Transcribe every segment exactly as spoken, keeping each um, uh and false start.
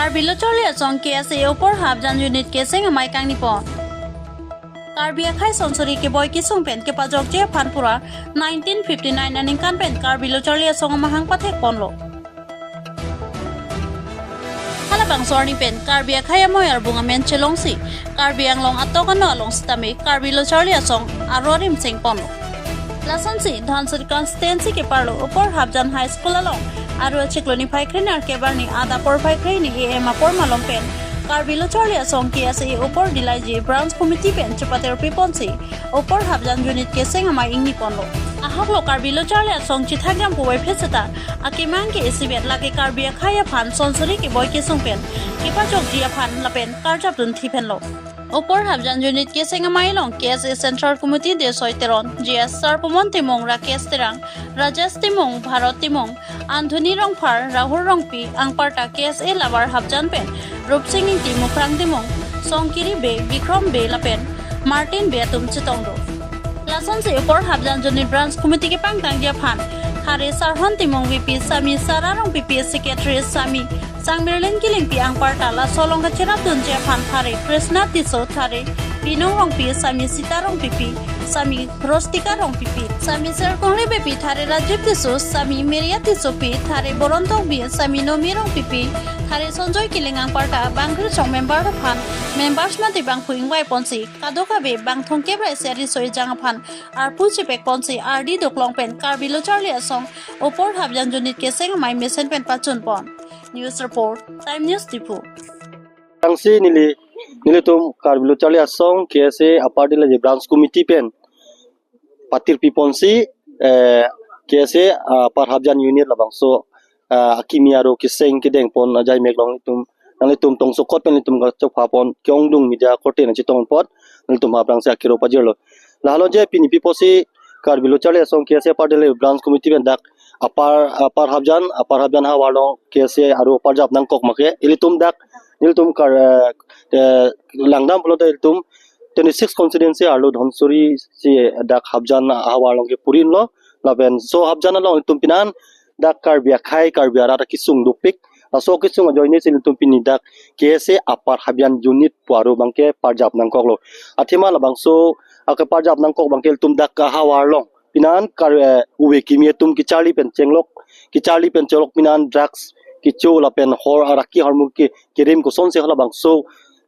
Karbi Lo Charli Asong K S A Upper Hapjan Unit keseng amei kangni pon. Karbi akhei sonsori keboi kesung pen kepajokji aphan pura nineteen fifty-nine aningkan pen Karbi Lo Charli Asong amahang pathek ponlo. Halabangso arni pen Karbi akhei amoi arbung amen chelongsi Karbi Anglong atok ano along sitame Karbi Lo Charli Asong aro arim seng ponlo. Lasonsi Dhansiri constituency keparlo Upper Hapjan High School along Aru achiklo niphai kre-nerkep arni adap porphai kre-hini A M apor malom pen Karbi Lo Charli Asong K S A Upper Dilaiji Branch Committee pen chepaterpi ponsi Upper Hapjan Unit keseng amei ingni ponlo. Ahoklo Karbi Lo Charli Asong chethakdam puvoiphit seta akemang ke isibet lake Karbi akhei aphan sonsori keboi kesung pen kepajokji aphan lapen karjap dunthi phenlo. Upper Hapjan Unit keseng amei along K S A Central Committee Desoi Teron, G S Sarpomon Timung, Rakesh Terang, Rajesh Timung, Bharat Timung, Anthony Rongphar, Rahul Rongpi, anparta K S A Lower Hapjan pen Rupsing Ingti, Mukrang Timung, Songkiri Bey, Bikrom Bey lapen Martin Bey atum chetong do. Lasonsi Upper Hapjan Unit Branch Committee kepangtangji aphan Thare Sarhon Timung V P, Sami Sara Rongpipi, Secretary Sami Sangmirlin Killingpi, anparta laso along kacherapdunji aphan Thare Krishna Tisso, Thare Binong Rongpi, Sami Sita Rongpipi, Sami Rostika Rongpipi, Sami Serkongri Beypi, Thare Rajiv Tisso, Sami Maria Tissopi, Thare Boron Tokbi, Sami Nomi Rongpipi, Thare Sonjoy Killing, anparta bangkri song member aphan members mate bangphu ingvai ponsi kadokave bang thomkep ra isi riso ejang aphan arpu chepek ponsi ardi doklong pen Karbi Lo Charli Asong Upper Hapjan Unit keseng amei mesen pen pachun pon. News report, Time News Diphu. Tangsi neli, nelitum Karbi Lo Charli Asong K S A Upper Dilaiji Branch Committee pen patirpi ponsi, eh, K S A, ah, Upper Hapjan Unit labangso, ah, akimi aro keseng kedeng pon ajai mek along nelitum, nanglitum tongsokot pen nelitum kachopha pon ke-ongdung media korte nangchetong apot nelitum aphrangsi akiro pajirlo. Lahelo je pini pi pusi Karbi Lo Charli Asong K S A Upper Dilaiji Branch Committee pen dak Upper, Upper Hapjan, Upper Hapjan havar along K S A aro parjap nangkok make ilitum dak, ilitum kar, eh, eh, langdam pulote ilitum twenty-six constituency arlo Dhansiri si dak Hapjan havar along ke purinlo, lapen so Hapjan along ilitum pinan dak Karbi akhei, Karbi arat akesung dopik, laso akesung ajoine si ilitum pini dak K S A Upper Hapjan Unit pu aro abangke parjap nangkoklo. Athema labangso ake parjap nangkok abangke ilitum dak havar along pinan kar, eh, ove kimi atum kecharli pen chenglok, kecharli pen chenglok pinan drugs kecho lapen hor araki hormu ke kerim kosonsi halabangso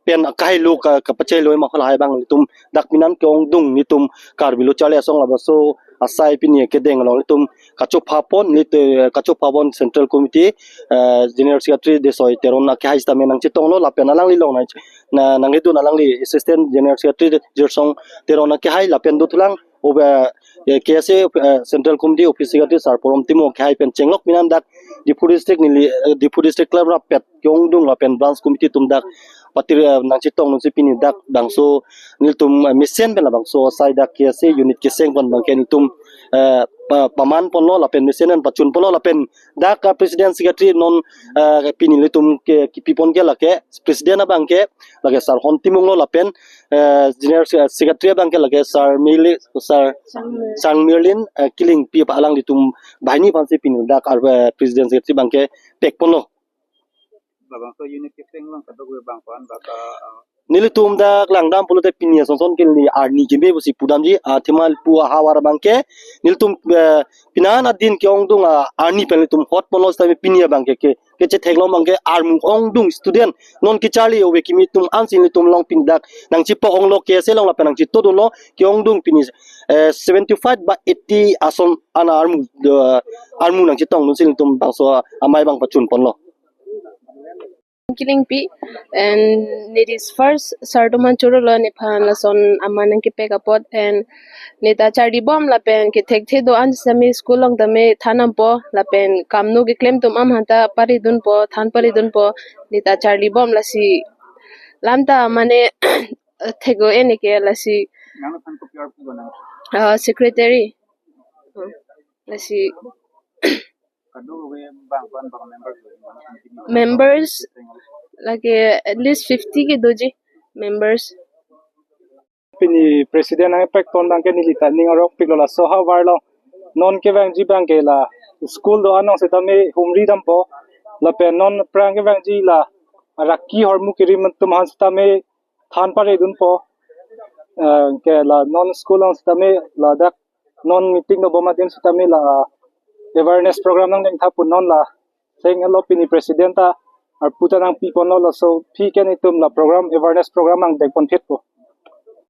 pen akai lo ka, kapachelo ma halahai abang ilitum dak pinan ke-ongdung nelitum Karbi Lo Charli Asong labangso asai pini kedeng along ilitum kachopha pon, nelitum kachopha pon Central Committee, eh, General Secretary Desoi Teron akehai sitame nangchetonglo lapen alangli along nang, na, nangridun alangli Assistant General Secretary Jirsong Teron akehai lapen dothulang oba, eh, K S A, eh, Central Committee Office Secretary Sarpomon Timung akehai pen chenglok pinan dak Diphu District neli, eh, Diphu District Club rapet ke-ongdung lapen Branch Committee atum dak patir, eh, nangchetongdunsi pini dak bangso nelitum, eh, mesen pen labangso asai dak K S A Unit keseng pon abangke nelitum, eh, pa, paman ponlo lapen mesen pen pachun ponlo lapen dak, eh, President Secretary non, eh, pini nelitum ke kipi pon ke lake President abangke lake Sarhon Timunglo lapen, eh, General Se-, Secretary abangke lake Sar Mili, Sar Sangmirlin, eh, Killingpi pa alanglitum banghini aphansi pini dak ar, eh, President Secretary abangke pek ponlo. Labangso unit keseng along kadokave bang ko-an baka, ah, nelitum dak langdam pulote pini asonson ke neli arni keme pusi pudamji, ah, athema pu ahavar abangke nelitum, eh, pinan adin ke-ongdung, ah, arni pen nelitum hot ponlo sitame pini abangke ke, kechetheklong abangke armu ongdung student non kecharli ove kimi atum ansi nelitum along pini dak nangchepok onglo K S A along lapen nangchetodunlo ke-ongdung pini, eh, seventy-five ba eighty ason an armu, eh, armu nangchetongdunsi nelitum bangso amei abang pachun ponlo. Killingpi, and it is first Sarduman Churolo nephan lason aman nangkepek apot and neta charlibom lapen kethekthe do-an sitame school along tame than dampo lapen kamno keklem atum aphan ta paridunpo, than paridunpo, neta charlibom lasi lamta mane thek-o-e neke lasi, nang than kopi arpu nang? Ah, secretary. Hmm. Lasi kadokave bang ko-an bang members lo, members lake at least fifty ke doji members. Pini president nangpek ton abangke neli ta ning arongpiklo laso ahavar along non kevangji abangke la school do-an along sitame humri dampo lapen non aphrang kevangji la araki ahormu kerim atum aphan sitame than pare dunpo. Eh, ke la non school along sitame ladak non meeting dobom adim sitame la awareness program nangdeng tha pu non la seng alo pini president ta arpu ta nangpiponlo, laso aphi ke nelitum la program, awareness program nangdeng ponphitpo.